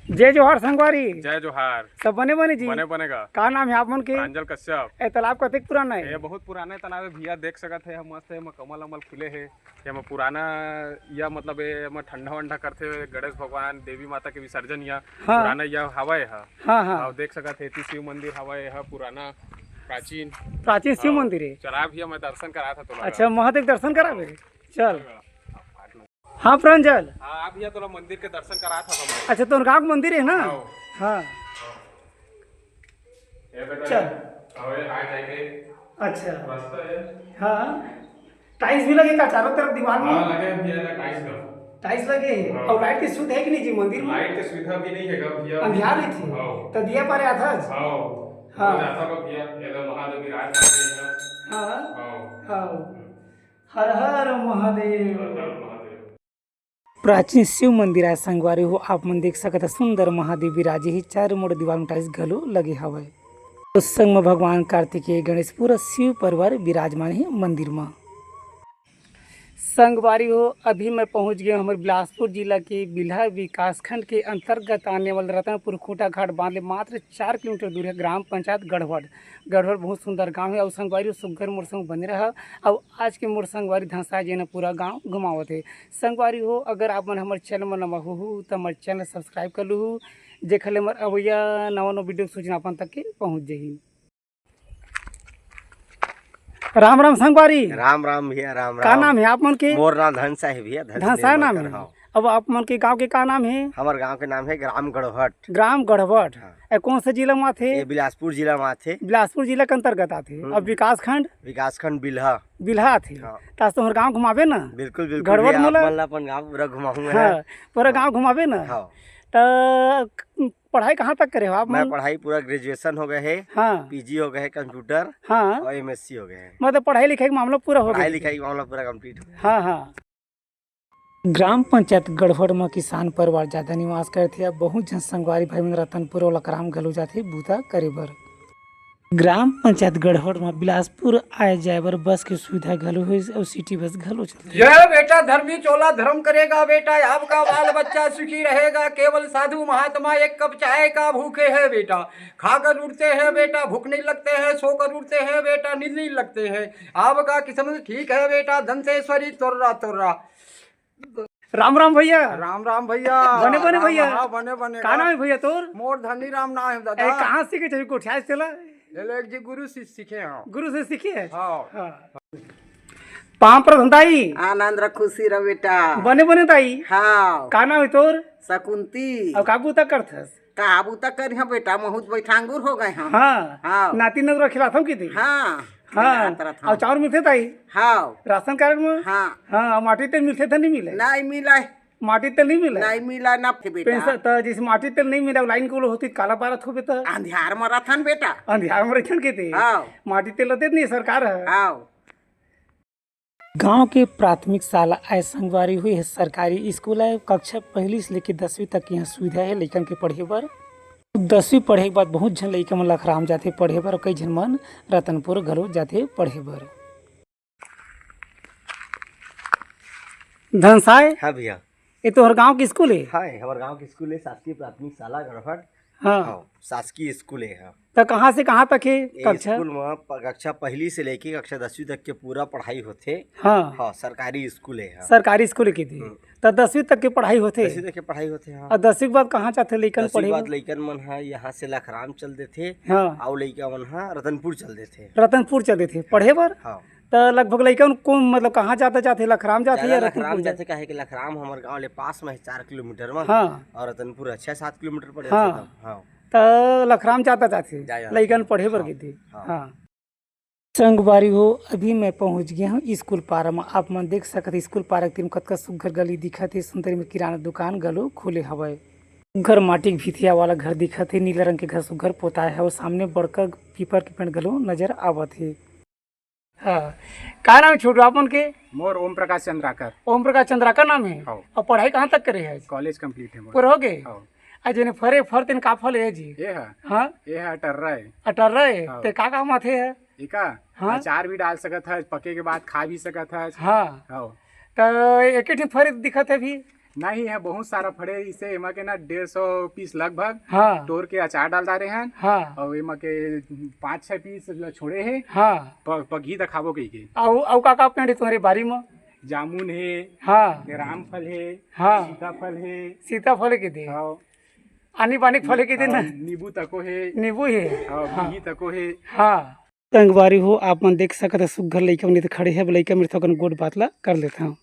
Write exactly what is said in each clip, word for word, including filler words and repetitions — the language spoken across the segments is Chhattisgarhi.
जय जोहार संगवारी। जय जोहार। सब बने बने जी? बने बने गा। का नाम हे आप मन के? प्रांजल कश्यप। ए तालाब कतेक पुराना हे? ये बहुत पुराना तालाब हे भैया, देख सकत हे, मस्त हे, एमा कमल अमल खिले हे। एमा पुराना, या मतलब एमा ठंडा वंडा करथे गणेश भगवान, देवी माता के विसर्जन या हाँ। पुराना या हवा ए हा। हाँ, हाँ। अउ देख सकत हे, एती शिव मंदिर हवा ए हा, पुराना प्राचीन। प्राचीन शिव हाँ। मंदिर हे। चला भैया, मैं दर्शन करा था तोला। अच्छा, महादेव दर्शन कराबे। चल। हाँ प्रांजल। हाँ भैया, तोला मंदिर के दर्शन करा था मैं। अच्छा, तोर गाँव के मंदिर हे ना? हाँ। हाँ। ये बेटा, चल। अबे आ जाके अच्छा। मस्त है। हाँ। टाइल्स भी लगे का चारों तरफ दीवार में? हाँ, लगे भैया ना टाइल्स का। टाइल्स लगे हे। हाँ। अउ लाइट के सुविधा हे कि नहीं जी मंदिर में? लाइट के सुविधा भी नहीं है भैया। अंधियार रहिथे? हाँ। तो दिया पारे आथस? हाँ। हाँ। जाता का भैया, ये तो महादेव विराजमान है। हाँ। हाँ। हाँ। हर हर महादेव। हर हर महादेव। प्राचीन शिव मंदिर आय संगवारी हो, आप मन देख सकत ह, सुंदर महादेव विराजे हे, चारों मुड़ दीवार में टाइल्स घलो लगे हवय। तो संग म भगवान कार्तिकेय, गणेश, पूरा शिव परिवार विराजमान हे मंदिर म। संगवारी हो, अभी मैं पहुंच गया हूं हमर बिलासपुर जिला के बिल्हा विकासखंड के अंतर्गत आने वाले रतनपुर खूंटा घाट बांध ले मात्र चार किलोमीटर दूर हे ग्राम पंचायत गढ़वट। गढ़वट बहुत सुंदर गांव हे। अउ संगवारी हो, सुग्घर मोर संग बने रहा। अउ आज के मोर संगवारी धंसा जेन पूरा गांव घुमावत हे। संगवारी हो, अगर आप मन हमर चैनल म नवा होहू, त हमर चैनल सब्सक्राइब कर लूहू, जेखर ले हमर अवइया नवा नवा वीडियो सूचना अपन तक के पहुंच जाही। राम राम संगवारी। राम राम भैया, राम का राम। नाम हे आप मन के? मोर नाम धनसा हे भैया, धनसा धनसा नाम मकर, हे। हाँ। अब आप मन के गांव के का नाम हे? हमर गांव के नाम हे ग्राम गढ़वट। ग्राम गढ़वट। हाँ। ए, कौन से जिला में आथे? ये बिलासपुर जिला में आथे। बिलासपुर जिला के अंतर्गत आथे। हम्म। अब विकासखंड? विकासखंड बिल्हा। बिल्हा आथे। हाँ। त आज तो हमर गांव घुमाबे ना? बिल्कुल, बिल्कुल गढ़वट भैया, आप मोला मन ला अपन गांव पूरा घुमाहूं मैं। हाँ, पूरा हाँ। गांव घुमाबे ना? हाँ। त पढ़ाई कहाँ तक करे हो आप मैं मन? पढ़ाई पूरा ग्रेजुएशन हो गए हे, हाँ। पीजी हो गए हे, कंप्यूटर हाँ। और एमएससी हो गए हे। मतलब पढ़ाई लिखाई के मामला पूरा हो गया? पढ़ाई लिखाई के मामला पूरा कंप्लीट हो गया। हाँ, हाँ। ग्राम पंचायत गढ़वट म किसान परिवार जादा निवास करथे। अब बहुत झन संगवारी भाई मन रतनपुर अउ लखराम घलो जाथे बूता करे बर। ग्राम पंचायत गढ़वट म बिलासपुर आए जाए बर बस के सुविधा घलो हे अउ सिटी बस घलो चलथे। ये बेटा धर्मी चोला धर्म करेगा बेटा, आपका बाल बच्चा सुखी रहेगा। केवल साधु महात्मा एक कप चाय का भूखे हैं बेटा, खाकर उठते हैं बेटा, भूख नहीं लगते हैं, सोकर उठते हैं बेटा, नींद नहीं लगते हैं। आपका किस्मत ठीक है बेटा, दंतेश्वरी तोर्रा तोर्रा। राम राम भैया। राम राम भैया। बने बने राम, भैया। हाँ, बने बने का का। नाम हे भैया तोर? मोर धनी राम नाम हे दादा। ए, कहाँ सीखे थे गोठियाए तेला? ले, ले, एक जी गुरु से सीखे हैं। गुरु से सीखे हे? हाँ। हाँ। पांव परत हंव दाई। आनंद रह, खुशी रह बेटा। बने बने दाई। हाँ। का नाम हे तोर? शकुंती। अउ का बूता करथस? का बूता करिहंव बेटा, महूं त बइठांगुर हो गए हंव। हाँ। हाँ। नाती नगरा खिलाथंव कि दी? हाँ। हाँ। खिलात रथंव। अउ चाउर मिलथे दाई? हाँ। राशन कार्ड में? हाँ। हाँ, अउ माटी तेल मिलथे त नहीं मिले? नहीं मिले। माटी तेल नहीं मिले? नहीं मिले ना बेटा। पेंशन त जैसे माटी तेल नहीं मिले, लाइन के होती काला बारत होबे त? अंधियार में रथन बेटा। अंधियार में रथन के दी? हाँ। माटी तेल देत नहीं सरकार हे। हाँ। गांव के प्राथमिक शाला आय संगवारी हो, ये सरकारी स्कूल आय। कक्षा पहली से लेके दसवीं तक के यहाँ सुविधा हे लइकन के पढ़े बर। दसवीं पढ़े के बाद बहुत झन लइका मन लखराम जाथे पढ़े बर, कई झन मन रतनपुर घलो जाथे पढ़े बर। धनसाय? हाँ भैया। ये तोहर गांव के स्कूल हे? हाँ, ये हमर गांव के स्कूल हे, शासकीय प्राथमिक शाला गड़हट। हाँ। हाँ, शासकीय स्कूल हे, हाँ। त कहाँ से कहाँ तक हे ये कक्षा? स्कूल में प-, कक्षा पहली से लेके कक्षा दसवीं तक के पूरा पढ़ाई होथे। हाँ। हाँ, सरकारी स्कूल हे, हाँ। सरकारी स्कूल के दी। हम्म। त दसवीं तक के पढ़ाई होथे? दसवीं तक के पढ़ाई होथे, हाँ। अउ दसवीं के बाद कहाँ जाथे लइकन दसवीं पढ़े के बाद बर? लइकन मन ह यहाँ से लखराम चल देथे, हाँ। अउ लइका मन ह रतनपुर चल देथे। रतनपुर चल देथे पढ़े बर? हाँ। त लगभग लइका मन कोन, मतलब, कहाँ जादा जाथे, लखराम जाथे जादा या लखराम रतनपुर जाथे? जाथे, काहे कि लखराम हमर गांव ले पास में हे, चार किलोमीटर में। हाँ। अउ रतनपुर हे छह सात किलोमीटर पड़थे हाँ। तब। हाँ। त लखराम जादा जाथे, जा, जा। लइका मन पढ़े बर हाँ, गे थे। हाँ। हाँ। संगवारी हो, अभी मैं पहुंच गया हूँ स्कूल पारा में। आप मन देख सकत हे, स्कूल पारा के तीर में कतका सुग्घर गली दिखत हे, सुंदर में किराना दुकान घलो खुले हवय। सुग्घर माटी के भितिया वाला घर दिखत हे, नीला रंग के घर सुग्घर पोताय हवय, सामने बड़का पीपर के पेड़ घलो नजर आवत हे। हाँ, का नाम हे छोटू आप मन के? मोर ओम प्रकाश चंद्राकर। ओम प्रकाश चंद्राकर नाम हे? हाँ। अउ पढ़ाई कहाँ तक करे हे? कॉलेज कंप्लीट हे मोर। पूरा हो गे? हाँ। आ जेने फरे फर तेन का फल हे जी? ये हा? हाँ? ये हा अटर्रा हे। अटर्रा हे? हाँ। ते का काम आथे हे? एका हाँ? अचार भी डाल सकत हस, पके के बाद खा भी सकत हस। हाँ। हाँ। त एके ठिन फरे दिखत हे अभी? नहीं है, बहुत सारा फरे, इसे एमा के ना डेढ़ सौ पीस लगभग हाँ। तोड़ के अचार डाल डारे हन। हाँ। अउ एमा के पाँच छह पीस ल छोड़े हे। हाँ। प-, पगही त खाबो कहिके। अउ, अउ का का पेड़ हे तुम्हारे बारी में? जामुन हे, हाँ। ये रामफल हे, हाँ। सीताफल हे। सीताफल के दे। हाँ। आनी बानी के फल के दे ना। हाँ, नींबू तको हे। नींबू हे। हाँ, हाँ। बिही तको हे। हाँ। संगवारी हो, आप मन देख सकत हे, सुग्घर लइका मन इधर खड़े हे। अब लइका मेर थोकन गोठ बात ला कर लेत हंव।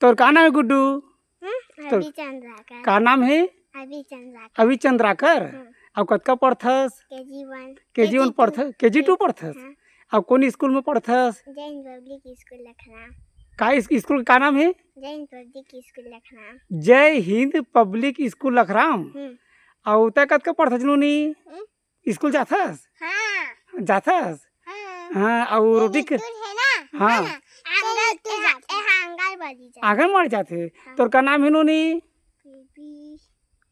तोर का नाम हे गुड्डू? हम्म, तोर अभी चंद्राकर। का नाम हे? अभी चंद्राकर। अभी चंद्राकर? हम्म। अउ कतका पढ़थस? KG one. केजी वन पढ़थस? केजी टू पढ़थस? हाँ। अउ कोन स्कूल में पढ़थस? जय हिंद पब्लिक स्कूल लखना। का इस-, स्कूल का नाम हे? जय Hind public school Lakhna. Jai Hind public school Lakhram. हम्म। अउ तैं कतका पढ़थस नूनी? हम्म। स्कूल जाथस? हाँ। जाथस? हाँ। हाँ, अउ ये रोटी के स्कूल हे ना? हाँ। है ना? आंगन-, ये जाथे। ए, हाँ, आंगनबाड़ी जाथे। आंगनबाड़ी जाथे? हाँ। तोर का नाम हे नूनी? पूर्वी।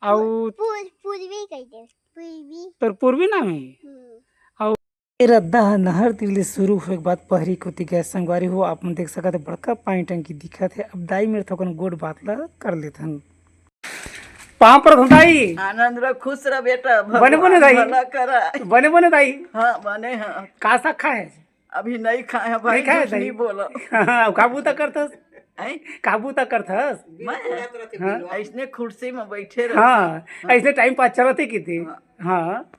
अउ पूर-, पूर्वी कहि दे। पूर्वी। तोर पूर्वी नाम हे? हम्म। अउ ए रद्दा ह नहर तीर ले शुरू होए के बाद पहरी कोति गए। संगवारी हो, आप मन देख सकत हे, बड़का पानी टंकी दिखत हे। अब दाई मेर थोकन गोठ बात ल कर लेथन। पाँव परत हंव दाई। आनंद रह, खुश रह बेटा, बने बने भगवान दाई। भला करा। बने बने दाई। हाँ, बने हाँ। का साग खाए? अभी नहीं खाए हैं भाई, नहीं खाए झूठ दाई? नहीं बोला। हाँ, का बूता करथस? हैं? का बूता करथस? मैं? हाँ। ऐसने कुर्सी में बैठे रह। हाँ, ऐसने टाइम पास चलत हे किती। हाँ। हाँ।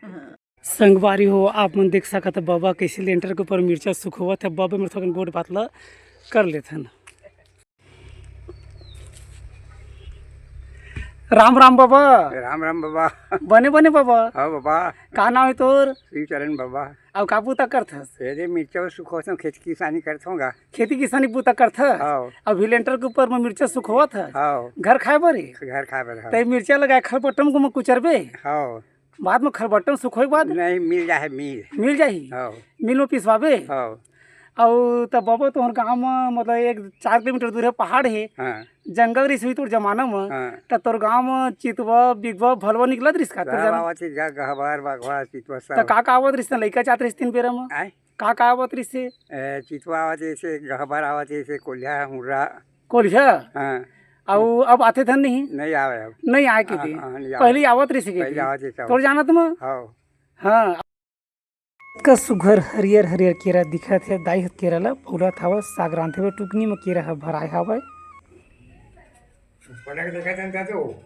हाँ। संगवारी हो, आप मन देख सकत हे, बबा कइसे लेंटर के ऊपर मिर्चा सुखोवत हे। बबा मेर थोकन गोठ बात ल कर लेथन। राम राम बबा। राम राम बबा। बने बने बबा। हाँ बबा। का नाम हे तोर? शिवचरण बबा। अउ का बूता करथस? ए दे मिर्चा सुखोथंव, खेती किसानी करथंव गा। खेती किसानी बूता करथस? हाँ। अभी लेंटर के ऊपर में मिर्चा सुखोवत हस? हाँ। घर खाए बर हे? घर खाए बर, हाँ। त मिर्चा लगाए खलबट्टा म कुचरबे? हाँ। बाद में खलबट्टा म सुखोए के बाद? नहीं, मिल जाही, मिल। मिल जाही? हाँ। मिल में पिसवाबे? हाँ। अउ त बबा तोहर गाँव म, मतलब, एक चार किलोमीटर दूर हे, पहाड़ हे, हाँ। जंगल रहिस होही तोर जमाना म, हाँ। त तोर गाँव म चितवा, बिगवा, भलवा निकलत रहिस का तोर सब जमाना? आवत हे, ग-, गहबर, बघवा, चितवा त सब। का का आवत रहिस त लइका जात रहिस तेन बेरा म? आय? का का आवत रहिस हे? ए, चितवा आवत रहिस हे, गहबर आवत रहिस हे, कोलिहा, हुर्रा। कोलिहा? हाँ। अउ अब आथे धन नहीं? नहीं आवे अब। नहीं आए के हाँ, दिन। हाँ, नहीं आवे। पहली आवत रहिस के पहली दिन। आवत रहिस, आवत। तोर जानत म? हाँ। हाँ। का सुघर हरियर हरियर केरा दिखत हे। दाई ह केरा ल पौलत हवय, साग रांधे बर टुकनी म केरा ह भराय हवय। पलट देखत हन त तो।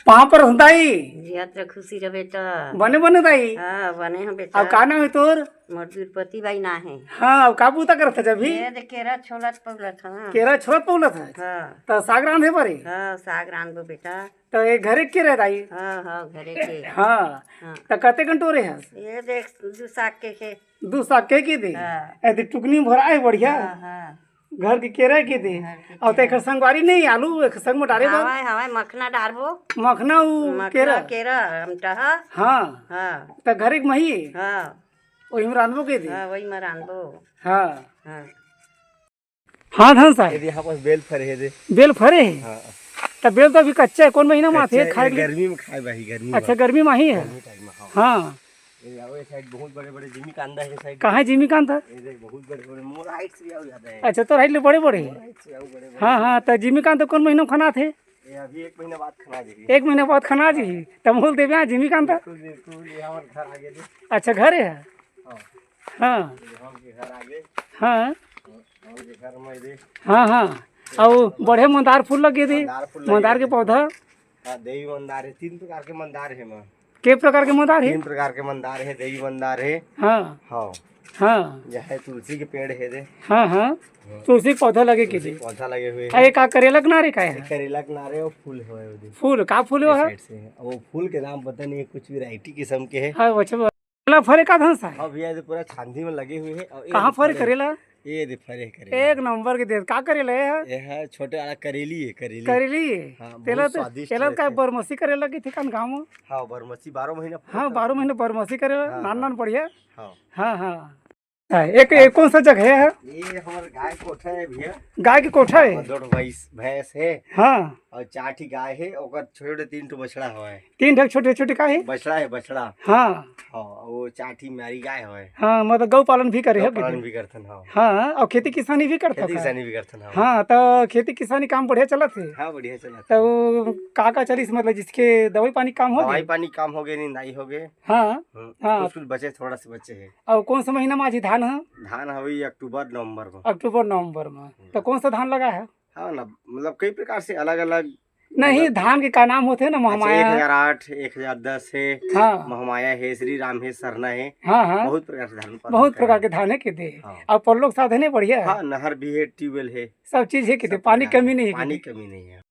पाँव परत हंव दाई। जियत रह, खुशी रह बेटा। बने बने दाई। हाँ, बने हंव बेटा। अउ का नाम हे तोर? मोर दुर्पति बाई नाम हे। हाँ, अउ का बूता करत हस अभी? ए दे केरा छोलत पौलत हंव। केरा छोलत पौलत हस? हाँ। त साग रांधे बर हे? हाँ, साग रांधबो बेटा। त ए घरे के केरा दाई? हाँ, हाँ, घरे के। हाँ। हाँ। त कतेकन टोरे हस? ए देख, दू साग के हे। दू साग के के दे? हाँ। ए दे टुकनी भराय हे बढ़िया। हाँ, हाँ। घर के केरा के दे? घर के अउ त केरा। एकर संगवारी नहीं आलू, एकर संग म डारे बर? हवय, हवय, मखना डारबो। मखना अउ मखना, केरा? केरा, अमटहा। हाँ। हाँ। त घरे के मही? हाँ। ओही म रांधबो के दे? हाँ, ओही म रांधबो। हाँ। हाँ। हाँ, धन साहब। ए दे, यहाँ पास बेल फरे हे दे। बेल फरे हे? हाँ। त बेल तो अभी कच्चा हे, कोन महीना म आथे, कच्चा हे, खाए के लिए? गर्मी म खाए बर ही, गर्मी म। अच्छा, गर्मी म ही हे? गर्मी टाइम म, हाँ। हाँ। ए, आओ, ए साइड बहुत बड़े-बड़े जिमीकांदा हे, ए साइड। कहाँ हे जिमीकांदा? ए देख, बहुत बड़े-बड़े, मोर हाइट से भी अउ ज्यादा हे। अच्छा, तोर हाइट ले बड़े-बड़े हे? मोर हाइट से अउ बड़े-बड़े। हाँ, हाँ, त जिमीकांदा कोन महीना म खनाथे? ए, अभी एक महीना बाद खना जाही। एक महीना बाद खना जाही? त मोल देबे, हाँ, जिमीकांदा। बिल्कुल, बिल्कुल, ये हमर घर आगे दे। अच्छा, घर हे? हाँ। हाँ। ये हमर घर आगे। हाँ। हमर घर में दे। हाँ, हाँ। अउ बढ़िया मंदार फूल लगे दे। मंदार फूल लगे मंदार के हे। पौधा। हाँ, देवी मंदार हे, तीन प्रकार के मंदार हे एमा। के प्रकार के मंदार हे? तीन प्रकार के मंदार हे, देवी मंदार हे। हाँ। हाँ। हाँ। यह हे तुलसी के पेड़ हे दे। हाँ, हाँ। हाँ। तुलसी के पौधा लगे के तुलसी दे। के पौधा लगे हुए हे। अरे, का करेला के नारे का हे? ये करेला के नारे अउ फूल हे वो दे। फूल, का फूल हे ये वो? साइड से हे। अब वो फूल के नाम पता नहीं हे, कुछ variety किस्म के हे। हाँ, अच्छा, करेला फरे का धन सा हे? हाँ भैया, ये पूरा छांदी में लगे हुए हे अउ ये कहाँ फरे फरे। करेला? ये दे फरे करेला। एक नंबर के दे, का करेला ये हे? ये हे छोटे वाला करेली हे, करेली। करेली हे? हाँ, तेला बहुत तो, स्वादिष्ट तेला का रहथे। बरमसी करेला कहिथे कान गाँव में? हाँ, बरमसी बारह महीना हाँ, फरथे। बारह महीना बरमसी करेला, हाँ, नान हाँ। नान बढ़िया। हाँ। हाँ, हाँ। हाँ, एक, एक कौन सा जगह है? ये हमर गाय कोठा है भैया। गाय के कोठा है? दो ठो भैंस, भैंस है। हाँ। और चार ठी गाय है, ओकर छोटे छोटे तीन ठो बछड़ा हवय। तीन ठो छोटे छोटे का है? बछड़ा है, बछड़ा। हाँ। हाँ, वो चार ठी मारी गाय हवय। हाँ, मतलब गौ पालन भी करे हो गौ पालन भी करथन, हाँ। हाँ, और खेती किसानी भी करथो खेती का? किसानी भी करथन, हाँ। हाँ, तो खेती किसानी काम बढ़िया चलत है? हाँ, बढ़िया चलत तो है। वो का का चलिस, मतलब जिसके दवाई पानी काम हो दवाई गए? पानी काम हो गए, निंदाई हो गए। हाँ। हम्म, हाँ। कुछ कुछ बचे, थोड़ा सा बचे है। और कौन सा महीना में आज धान है? धान हवे अक्टूबर नवंबर में। अक्टूबर नवंबर में। हम्म। तो कौन सा धान लगा है? हाँ ना, मतलब कई प्रकार से अलग अलग। नहीं, मतलब धान के का नाम होते हैं ना, अच्छा, महमाया। एक हजार आठ, एक हजार दस है। हाँ। महमाया है, श्री राम है, सरना है। हाँ, हाँ। बहुत प्रकार से धान उत्पादन बहुत करे प्रकार हैं। के धान है के दे। हाँ। और पल्लोक साधन है बढ़िया है। हाँ, नहर भी है, ट्यूबवेल है। सब चीज है के दे, सब पानी प्रकार कमी है। नहीं है के पानी दे। कमी नहीं है।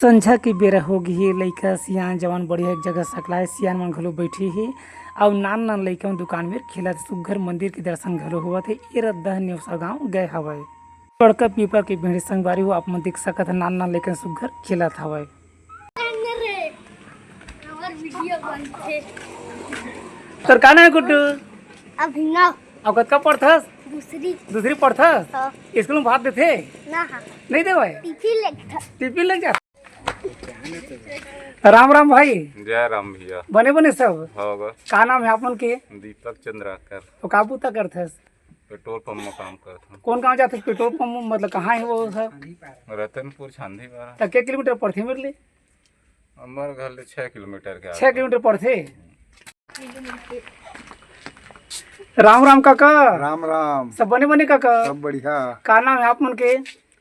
संझा के बेरा हो गे हे, लइका सियान जवान बढ़िया एक जगह सकलाए, सियान मन घलो बइठे हे, अउ नान नान लइका मन दुकान मेर खेलत हे। सुग्घर मंदिर के दर्शन घलो होवत हे। ए रद्दा ह नेवसा गांव गए हवय। बड़का पीपर के भेड़ी संगवारी हो, आप मन देख सकत ह, नान नान लइका सुग्घर खेलत हवय। हमर वीडियो बनथे। तोर का नाम हे गुड्डू? अभिनव। अउ कतका पढ़थस? दूसरी। दूसरी पढ़थस? हाँ। स्कूल में भात देथे? ना, हाँ। नहीं देवय? टिफिन लेके था। टिफिन लेके जा। राम राम भाई। जय राम भैया। बने बने सब? हाँ बस। का नाम है आपन के? दीपक चंद्राकर। तो का बूता करथस? पेट्रोल पंप में काम करथन। कौन गांव जाथस पेट्रोल पंप में? मतलब कहाँ है वो सब? रतनपुर छांदी पारा। तो के किलोमीटर पड़थे मेरे लिए? हमर घर ले छः किलोमीटर के छः आसपास। किलोमीटर पड़थे। राम राम काका। राम राम। सब बने बने काका? सब बढ़िया। का नाम है आप मन के?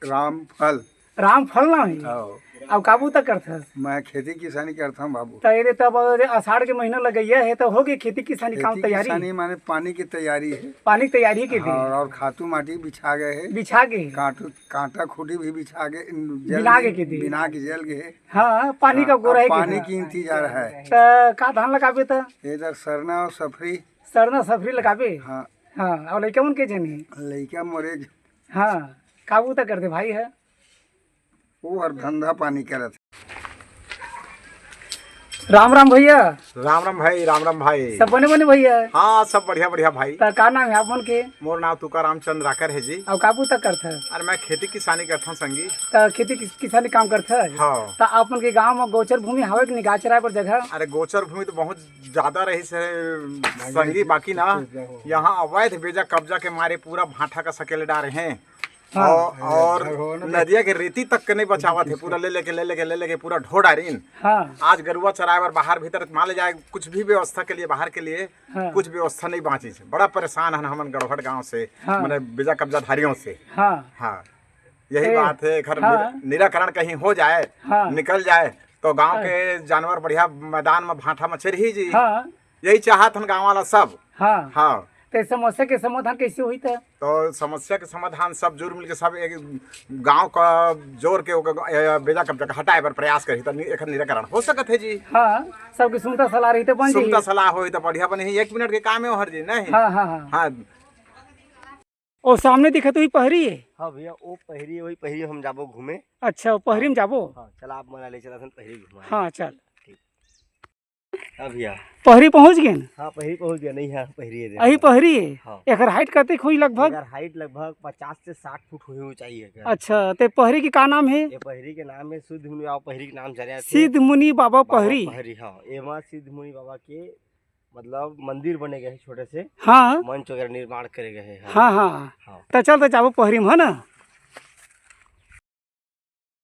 रामफल। रामफल नाम है? हाँ। अब का बूता करथस? मैं खेती किसानी करथंव बाबू। त ये तब अषाढ़ के महीना लगइया है, त होगे खेती किसानी काम खेती तैयारी? किसानी माने पानी की तैयारी है। पानी की तैयारी के हाँ, दिन? और खातू माटी बिछा गए है। बिछा गए है। कांटू कांटा खूंटी भी बिछा के, जल बिना गए। के के दे। बिना के जल गए। हाँ, पानी हाँ, का गोरा अब है कि पानी नहीं? की इंतजार है। त का धान लगाबे त? इधर सरना और सफरी। सरना सफरी लगाबे? हाँ। हाँ, और लइका मन के जनी? लइका मोरे ज- हाँ, का बूता करथे भाई है? वो हर धंधा पानी करत। राम राम भैया। राम राम भाई, राम राम भाई। सब बने बने भैया? हाँ, सब बढ़िया बढ़िया भाई। त का नाम है आप मन के? मोर नाम तुकाराम चंद्राकर है जी। अउ का बूता करथस? अरे मैं खेती किसानी करथंव संगी। त खेती किस-, किसानी काम करथस? हाँ। त आप मन के गांव में गोचर भूमि हवे कि नहीं, गाय चराए बर जगह? अरे गोचर भूमि तो बहुत ज्यादा रहिस हे संगी, बाकी ना यहाँ अवैध बेजा कब्जा के मारे पूरा भाठा का सकेल डारे हैं। हाँ। और, और नदिया के रेती तक के नहीं बचावत है, पूरा ले लेके, ले लेके, ले लेके पूरा ढो डारिन। हाँ। आज गरुआ चराए बर बाहर भीतर मान ले जाए, कुछ भी व्यवस्था के लिए, बाहर के लिए हाँ। कुछ व्यवस्था नहीं बाँचिस। बड़ा परेशान हन हमन गड़हट गांव से, हाँ। माने बेजा कब्जाधारियों से। हाँ। हाँ, यही ए, बात है, एकर हाँ। निर-, निराकरण कहीं हो जाए, हाँ। निकल जाए, तो गांव हाँ। के जानवर बढ़िया मैदान में भाठा में चरही जी। हाँ। यही चाहत हन गांव वाला सब। हाँ। हाँ। ते समस्या के समाधान कैसे होई त? तो समस्या के समाधान सब जुड़ मिल के सब एक गांव का जोड़ के ओकर, ए, बेजा कब्जा के हटाए बर प्रयास करही, त नि-, एकर निराकरण हो सकत है जी। हाँ, सबके सुनता सलाह रही त बन सुनता जाई। सलाह होई त बढ़िया बने ही, एक मिनट के काम है हर जी, नहीं? हाँ, हाँ, हाँ। हाँ। ओ सामने दिखत वही पहरी है? हाँ भैया, वो पहरी है, वही पहरी हम जाबो घूमे। अच्छा, वो पहरी में जाबो? हाँ, चला आप मना ले चला सन पहरी घुमाए। हाँ, चल। ठीक। हाँ भैया। पहरी पहुँच गए न? हाँ, पहरी पहुँच गया, नहीं है, पहरी है, अही देखो। पहरी है? हाँ। एकर हाइट कतेक होई लगभग? एकर हाइट लगभग पचास से साठ फुट होई, ऊंचाई है एकर। अच्छा, ते पहरी के का नाम है? ये पहरी के नाम है सिद्ध मुनि बाबा पहरी के नाम जाने जाथे। सिद्ध मुनि बाबा बाबा पहरी? पहरी, हाँ। एमा सिद्ध मुनि बाबा के मतलब मंदिर बने गए है छोटे से। हाँ। मंच वगैरह निर्माण करे गए है। हाँ, हाँ। हाँ। त चल त जाबो पहरी में, है ना?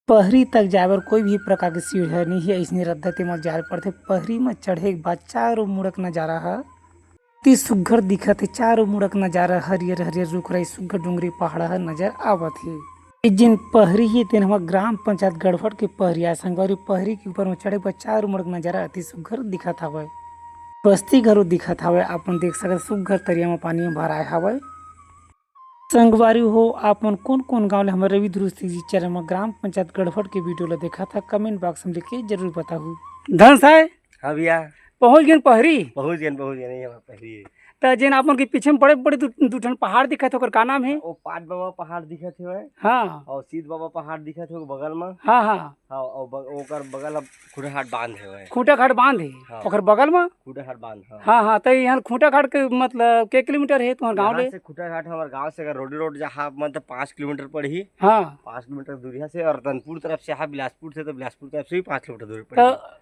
पहरी तक जाए बर कोई भी प्रकार के सीढ़िया नहीं है, अइसने रद्दा ते म जाए पड़थे। पहरी म चढ़े के बाद चारों मुड़क नजारा ह अति सुग्घर दिखत हे। चारों मुड़क नजारा हरियर हरियर रुख राई, सुग्घर डोंगरी पहाड़ ह नजर आवत हे। ए जेन पहरी हे तेन हमर ग्राम पंचायत गड़भट के पहरी आय संगवारी। पहरी के ऊपर म चढ़े के बाद चारों मुड़क नजारा अति सुग्घर दिखत हवय। बस्ती घलो दिखत हवय, आप मन देख सकत सुग्घर तरिया म पानी म भराए हवय। संगवारी हो, आप मन कोन-कोन गांव ले हमर रवि ध्रुव सिंह जी चैनल म ग्राम पंचायत गड़भट के वीडियो ल देखत हा, कमेंट बॉक्स म लिख के जरूर बताहू। धन साय? हाँ भैया। पहुंच गेन पहरी? पहुंच गेन, पहुंच गेन, यही हमार पहरी है। त जेन आप मन के पीछे में बड़े-बड़े दू, दू ठन पहाड़ दिखत हे, ओकर का नाम हे? ओ पाट बाबा पहाड़ दिखत हे, हाँ। अउ सीध बाबा पहाड़ दिखत हे, ओ बगल म। हाँ, हाँ। हाँ, अउ ब-, ओकर बगल अब खूंटाघाट बांध हे, ओए। खूंटाघाट बांध हे, हाँ। ओकर बगल म? खूंटाघाट बांध, हाँ। हाँ, हाँ, त यहाँ खूंटाघाट के मतलब के किलोमीटर हे तुम्हार गाँव यहाँ ले? से खूंटाघाट हमर गाँव से अगर रोडे रोड जहाँ, मतलब, पाँच किलोमीटर पड़ही। हाँ। पाँच किलोमीटर दूरिया से, और रतनपुर तरफ से, हाँ, बिलासपुर से, तो बिलासपुर तरफ से भी पाँच किलोमीटर दूरी पड़ही। त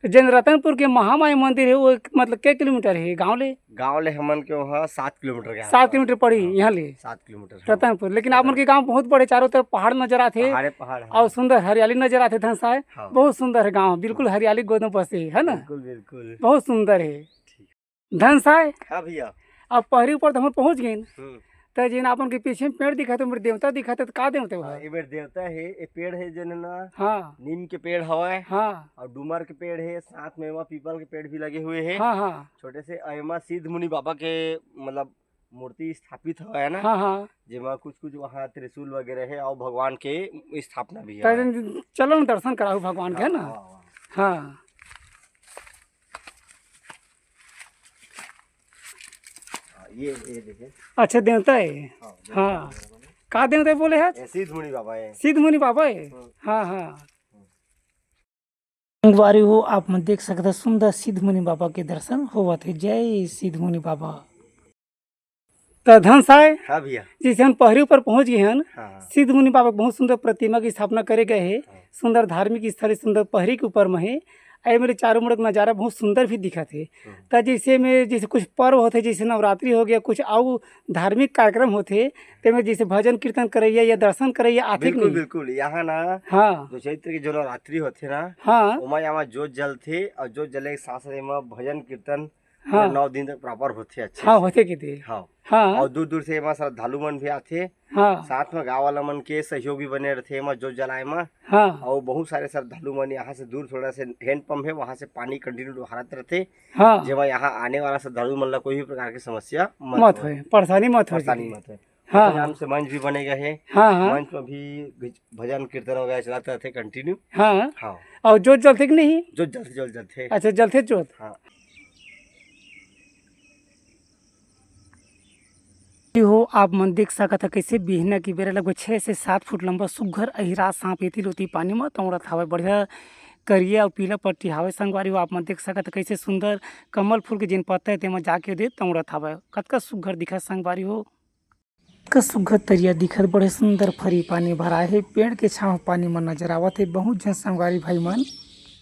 जेन रतनपुर के महामाई मंदिर हे, वो एक, मतलब, के किलोमीटर हे गाँव ले? गाँव ले हमन के वहाँ सात किलोमीटर के सात आसपास। किलोमीटर पड़ी हाँ, यहाँ ले? सात किलोमीटर, हाँ। रतनपुर, लेकिन आप मन के गाँव बहुत बड़े, चारों तरफ पहाड़ नजर आथे। पहाड़े पहाड़, हाँ। और सुंदर हरियाली नजर आथे धनसाय। हाँ। बहुत सुंदर हे गाँव, बिल्कुल हरियाली गोद में बसे हे, है ना? बिल्कुल, बिल्कुल। बहुत सुंदर हे। ठीक। धनसाय। हाँ भैया। अब पहरी ऊपर तो हम पहुँच गए। हम्म। त जेन आप मन के पीछे में पेड़ दिखत हे, मोर देवता दिखत हे, त का देवता हे? हाँ, ये मेर देवता हे, ये पेड़ हे जेन ना, हाँ। नीम के पेड़ हवय। हाँ। और डूमर के पेड़ हे, साथ में एमा पीपल के पेड़ भी लगे हुए हे। हाँ, हाँ। छोटे से, और एमा सिद्ध मुनि बाबा के, मतलब, मूर्ति स्थापित हवय ना। हाँ, हाँ। जेमा कुछ-कुछ वहाँ त्रिशूल वगैरह हे, और भगवान के स्थापना भी त हवय। जेन चलो न दर्शन कराहू भगवान के, है हाँ, ना? हाँ, हाँ। हाँ। हाँ, ये, ये देखिए। अच्छा, देवता हे? हाँ, देवता हाँ। हे। का देवता हे बोले हे? ये सिद्ध मुनि बाबा हे। सिद्ध मुनि बाबा हे? हम्म। हाँ, हाँ। संगवारी हो, आप मन देख सकत हे, सुंदर सिद्ध मुनि बाबा के दर्शन होवत हे। जय सिद्ध मुनि बाबा। त धनसाय, हाँ भैया। जैसे हम पहरी ऊपर पहुँच गए हन, हाँ, हाँ। सिद्ध मुनि बाबा के बहुत सुंदर प्रतिमा की स्थापना करे गए हे। हाँ। सुंदर धार्मिक स्थल, सुंदर पहरी के ऊपर में हे। ए मेरे चारों मुड़ के नजारा बहुत सुंदर भी दिखत हे। हम्म। त जैसे में, जैसे कुछ पर्व होथे, जैसे नवरात्रि हो गया, कुछ अउ धार्मिक कार्यक्रम होथे, तेमे जैसे भजन कीर्तन करइया या दर्शन करइया आथे कि बिल्कुल, नहीं? बिल्कुल। यहाँ ना, हाँ। जो चैत्र के जो नवरात्रि होथे ना, हाँ। ओमा यहाँ जोत जलथे, और जोत जले के साथ साथ एमा भजन कीर्तन हाँ। नौ दिन तक proper होथे अच्छे हाँ, से। होथे कि दे। हाँ। हाँ। और दूर दूर से एमा श्रद्धालु मन भी आथे। हाँ। साथ में गाँव वाला मन के सहयोग भी बने रहथे एमा जोत जलाए मा। हाँ। और बहुत सारे श्रद्धालु मन यहाँ से दूर थोड़ा से हैंड पंप है, वहाँ से पानी continue डोहारत रहथे। हाँ। जेमा यहाँ आने वाला श्रद्धालु मन ला कोई भी प्रकार के समस्या मत मत होए। होए, परेशानी मत होए परेशानी दीदी। मत होए। हाँ, तो हाँ। नाम से मंच भी बने गए हे। हाँ, हाँ। मंच में भी गिच-, भजन कीर्तन वगैरह चलत रहथे continue। हाँ। हाँ। और जोत जलथे कि नहीं? जोत जलथे, जोत जलथे। अच्छा, जलथे जोत। हाँ। हो, आप मन देख सकत ह, कइसे बिहना के बेरा लगभग छह से सात फुट लंबा सुग्घर अहिरा सांप एती ले ओती पानी म तौंड़त हावय। बढ़िया करिया अउ पीला पट्टी हावय संगवारी हो। आप मन देख सकत ह, कइसे सुंदर कमल फूल के जेन पत्ता हे, तेमा जाके ओदे तौंड़त हावय। कतका सुग्घर दिखत संगवारी हो, कतका सुग्घर तरिया दिखत, बड़े सुंदर फरी पानी भराए हे। पेड़ के छांव पानी म नजर आवत हे। बहुत झन संगवारी भाई मन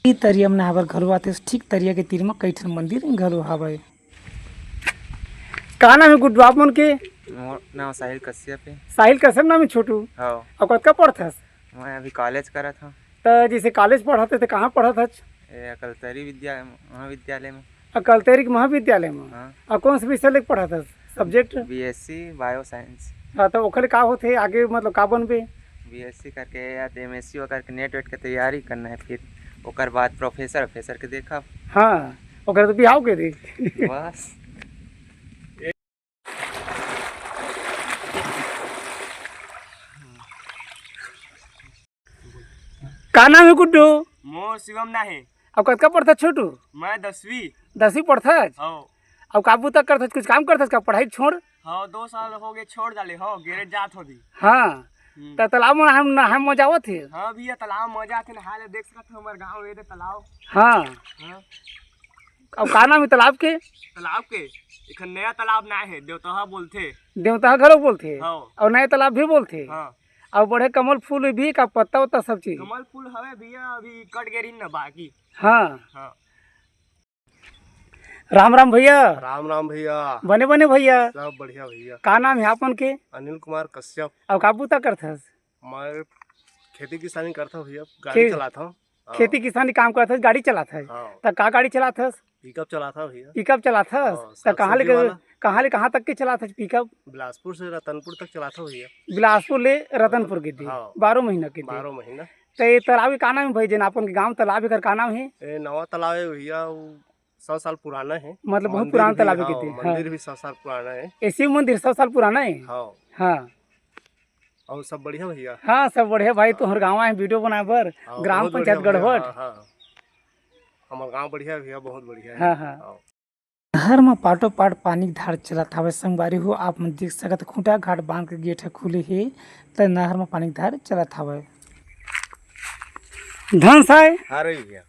ई तरिया म नहाबर घलो आथे। ठीक तरिया के तीर म कई ठन मंदिर घलो हावय। का नाम हे गुड्डू आप मन के? मोर नाम साहिल कश्यप हे। साहिल कश्यप नाम हे छोटू? हव। अउ कतका पढ़थस? मैं अभी कॉलेज करत हव। त जइसे कॉलेज पढ़त हे, त कहाँ पढ़त हच? ए, अकलतरी विद्या-, महाविद्यालय में। अकलतरी के महाविद्यालय में? हाँ। अउ कौन से विषय लेके पढ़त हच? Subject? B S C Bio Science। हाँ, त ओखर ले का होथे आगे, मतलब का बनबे? B S C करके या तो M S C करके नेट वेट के तैयारी करना है, फिर ओकर बाद प्रोफेसर, प्रोफेसर के देखब। हाँ, ओकर तो बिहाव के दे। बस। का नाम हे गुड्डू? मोर शिवम ना हे। अउ कतका पढ़थस छोटू? मैं दसवीं। दसवीं पढ़थस? हव। अउ का बूता करथस? कुछ काम करथस का? पढ़ाई छोड़? हव, दो साल हो गए छोड़ डाले हव, गैरेज जात हों अभी। हाँ। हम्म। त तालाब म नहाए म मजा आवत हे? हाँ भैया, तालाब म मजा आथे नहाए ले, देख सकत हो हमर गाँव ए दे तालाब। हाँ। हाँ। अउ का नाम हे तालाब के? तालाब के? एखन नया तालाब ना हे, देवतहा बोलथे। देवतहा घलो बोलथे? हाँ। अउ नया तालाब भी बोलथे? हाँ। अउ बढ़े कमल फूल भी का पत्ता वत्ता सब चीज? कमल फूल हवे भैया, अभी कट गे रहिन ना बाकी। हाँ। हाँ। राम राम भैया। राम राम भैया। बने बने भैया। सब बढ़िया भैया। का नाम हे आपन के? अनिल कुमार कश्यप। अउ का बूता करथस? मैं खेती किसानी करथव भैया, गाड़ी खे-, चलाथव। हाँ। खेती किसानी काम करथस, गाड़ी चलाथस। हाँ। त का गाड़ी चलाथस? पिकअप चलाथव भैया। पिकअप चलाथस? हाँ, त कहाँ ले के, कहाँ ले कहाँ तक के चलाथस पिकअप? बिलासपुर से रतनपुर तक चलाथव भैया। बिलासपुर ले रतनपुर के दे? हाँ। बारह महीना के दे? बारह महीना। त ये तालाब के का नाम हे भाई, जेन आपन के गाँव तालाब एकर का नाम हे? ए, नवा तालाब हे भैया, वो सौ साल पुराना हे। मतलब बहुत पुराना तालाब हे। हाँ, कितने? हाँ। मंदिर भी सौ साल पुराना हे। ए शिव मंदिर सौ साल पुराना हे? हाँ। हाँ। अउ सब बढ़िया भैया? हाँ, सब बढ़िया भाई, हाँ। तोहर गाँव आए video बनाए बर, हाँ, ग्राम पंचायत गढ़वट। हाँ, हाँ। हमर गाँव बढ़िया भैया, बहुत बढ़िया हे। हाँ, हाँ। हाँ। नहर म पाटो पाट पानी के धार चलत हवय संगवारी हो। आप मन देख सकत, खूंटा घाट बांध के गेट ह खुले हे, त नहर म पानी के धार चलत हवय। धन साय, हाँ रवि भैया।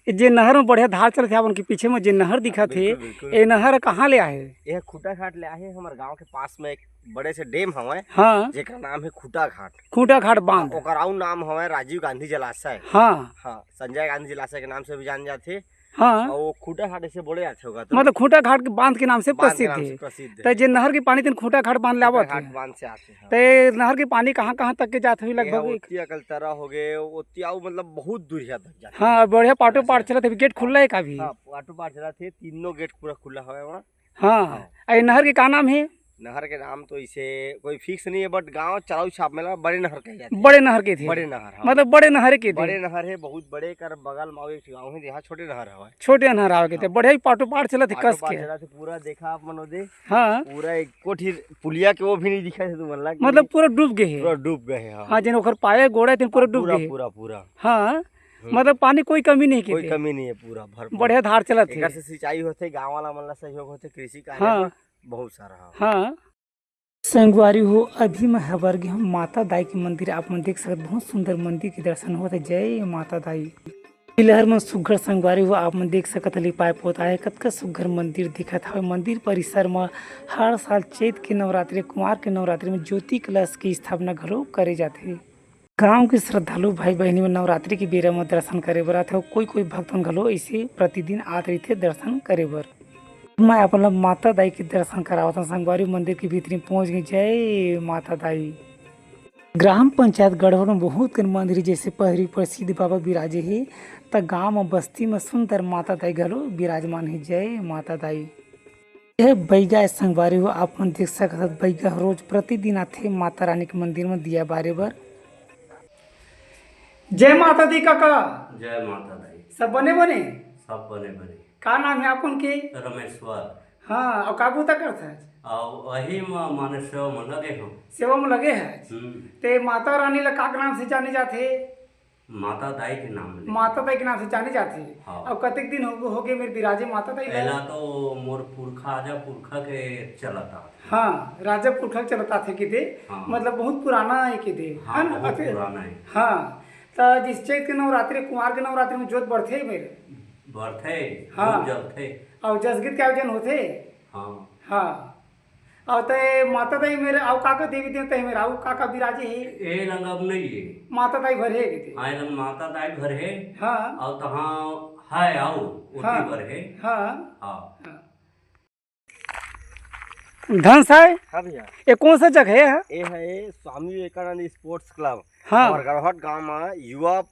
ये जे नहर म बढ़िया धार चलत हे, आप मन के पीछे म जे नहर दिखत हे, बिल्कुल, बिल्कुल। ये नहर कहाँ ले आए? ये खूंटा घाट ले आए, हमर गांव के पास में एक बड़े से डैम हवय, हाँ। जेकर नाम है खूंटा घाट। खूंटा घाट बांध। ओकर अउ नाम हवय राजीव गांधी जलाशय। हाँ। हाँ, संजय गांधी जलाशय के नाम से भी जान जाथे। हाँ। और वो खूंटा घाट ऐसे बोले जाते होगा तो। मतलब खूंटा घाट के बांध के नाम से बांध के प्रसिद्ध नाम है। से प्रसिद्ध त है। जे नहर के पानी तेन खूंटा घाट बांध ले आवत खूंटा है। घाट बांध से आते हैं। त ये नहर के पानी कहाँ कहाँ तक के जात होही ये लगभग? ओतिया कलतरा हो गए, ओतिया मतलब बहुत दूरिया तक जाते हैं। हाँ, बढ़िया पाटो ऐसे। पाट चलत हे, गेट खुला है का अभी? हाँ, पाटो पाट चलत हे, तीनों गेट पूरा खुला हवे वहाँ। हाँ। हाँ। अ ये नहर के का नाम है? नहर के नाम तो इसे कोई फिक्स नहीं है, but गांव चलाऊ छाप में ला बड़े नहर कहे जाते हैं। बड़े नहर के थे। बड़े नहर, हाँ। मतलब बड़े नहर के थे। बड़े नहर है, बहुत बड़े, कर बगल में एक गांव है, जहाँ छोटे नहर हवे। छोटे नहर हवे के थे। हाँ। बढ़िया ही पाटो पाट चलत है, पाटो कस पाट के। चलत है, पूरा देखा आप मन ओदे। हाँ। पूरा एक कोठी पुलिया के वो भी नहीं दिखा थे तुमन ला कि मतलब पूरा डूब गए है। पूरा डूब गए हैं, हाँ। हाँ, जेन ओखर पाया गोड़ा है, तेन पूरा हाँ, डूब पूरा, गए है। पूरा, पूरा। हाँ। हम्म। मतलब पानी कोई कमी नहीं कोई के थे। कमी नहीं है, पूरा भरपूर। बढ़िया धार चलत एकर है। से सिंचाई होथे, गांव वाला मन ला सहयोग होथे, कृषि कार्य हाँ। में बहुत सारा, हाँ। हाँ। संगवारी हो, अभी मैं हबर गे हूँ माता दाई के मंदिर। आप मन देख सकत, बहुत सुंदर मंदिर के दर्शन होत हे। जय माता दाई। पिलहर मन सुग्घर संगवारी हो, आप मन देख सकत, लिपाए पोताए हे, कतका सुग्घर मंदिर दिखत हवे। मंदिर परिसर म हर साल चैत के नवरात्रि, कुंवार के नवरात्रि में ज्योति कलश की स्थापना घलो करे जाथे। गांव के श्रद्धालु भाई बहिनी मन नवरात्रि के बेरा म दर्शन करे बर आथे अउ कोई-कोई भक्त मन घलो अइसे प्रतिदिन आत रहिथे दर्शन करे बर। मैं अपन ल माता दाई के दर्शन करावत हंव। संगवारी मंदिर के भीतरी पहुंच गई। जय माता दाई। ग्राम पंचायत गढ़वल म बहुत कन मंदिर जैसे पहरी प्रसिद्ध बाबा बिराजे हे, त गांव म बस्ती म सुंदर माता दाई घलो बिराजमान हे। जय माता दाई। यह बैगा ए संगवारी हो, आप मन देख सकत हव, बैगा ह रोज प्रतिदिन आथे माता रानी के मंदिर म दिया बारे बर। जय माता दी काका। जय माता दी। सब बने बने? सब बने बने। का नाम है आपन के? रमेश्वर। हाँ, अउ का बूता करत हस? अउ वही म-, माने सेवा म लगे हो। सेवा म लगे हस? हम्म। ते माता रानी ला का के नाम से जाने जाथे? माता दाई के नाम ले। माता दाई के नाम से जाने जाथे। हाँ। अब कतेक दिन हो, हो गए मेरे बिराजे माता दाई ला? पहला तो मोर पुरखा, आजा पुरखा के चलत आथे। हाँ, राजा पुरखा के चलत आथे के दे। हाँ। मतलब बहुत पुराना है के दे। हाँ, है ना? बहुत अते-, पुराना है। हाँ। त जिस चैत के नवरात्रि, कुंवार के नवरात्रि में जोत बढ़थे मेरे। बढ़थे, हाँ। जोत जलथे। अउ जसगीत के आयोजन होथे। हाँ। हाँ। अउ ते माता दाई मेर अउ का का देवी देवता हे मेर, अउ का का बिराजे हे? ए लंग अब नहीं है। माता दाई भर हे के ते? हाँ, ए लंग माता दाई भर हे। हाँ। अउ तहाँ है अउ ओती हाँ। भर हे। हाँ। हाँ। हाँ। धन साय? हाँ भैया। ये कौन सा जगह है? ये है स्वामी विवेकानंद स्पोर्ट्स क्लब। हाँ। और गड़हट गांव में युवा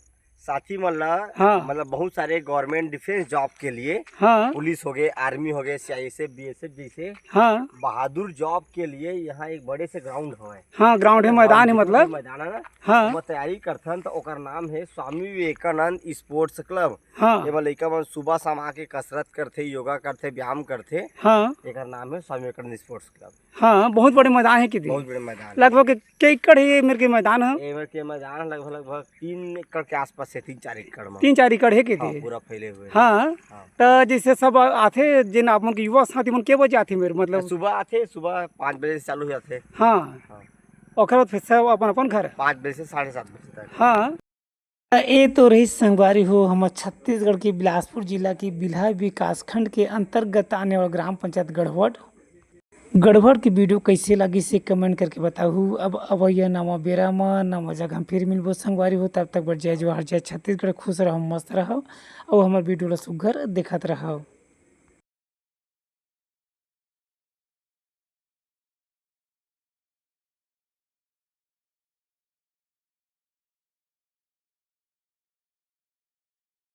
साथी मन ला, हाँ। मतलब बहुत सारे गवर्नमेंट डिफेंस जॉब के लिए, हाँ। पुलिस हो गए, आर्मी हो गए, सीआईएसएफ, बीएसएफ जैसे हाँ। बहादुर जॉब के लिए यहाँ एक बड़े से ग्राउंड हवे। हाँ, ग्राउंड है, ग्राउंड मैदान है, बिल्कुल मतलब। मैदान है ना? हाँ। ओमा तैयारी करथन, तो ओकर नाम है स्वामी विवेकानंद स्पोर्ट्स क्लब। हाँ। एमा लइका मन सुबह शाम आके कसरत करथे, योगा करथे, व्यायाम करथे। हाँ। एकर नाम है स्वामी विवेकानंद स्पोर्ट्स क्लब। हाँ, बहुत बड़े मैदान है कि दे? बहुत बड़े मैदान है। लगभग के एकड़ है ये मेरे के मैदान है? ये मेरे के मैदान है लगभग, लगभग तीन एकड़ के आसपास है, तीन चार एकड़ में। तीन चार एकड़ है कि हाँ, दे? पूरा फैले हुए हैं। हाँ। हाँ। तो जैसे सब आथे, जिन आप मन के युवा साथी मन के बजे आथे मेरे, मतलब? सुबह आथे, सुबह पाँच बजे से चालू हो जाथे। हाँ। हाँ। ओकर बाद फिर सब अपन, अपन घर? पाँच बजे से साढ़े सात बजे तक। हाँ। त ए तो रहिस संगवारी हो, हमर छत्तीसगढ़ के बिलासपुर जिला के बिल्हा विकासखंड के अंतर्गत आने वाला ग्राम पंचायत गढ़वट। गढ़वट के वीडियो कइसे लागिस, से कमेंट करके बताहू। अब अवइया नवा बेरा म, नवा जगह म फिर मिलबो संगवारी हो, तब तक बर जय जोहार, जय छत्तीसगढ़, खुश रहव, मस्त रहव, अउ हमर वीडियो ल सुग्घर देखत रहव।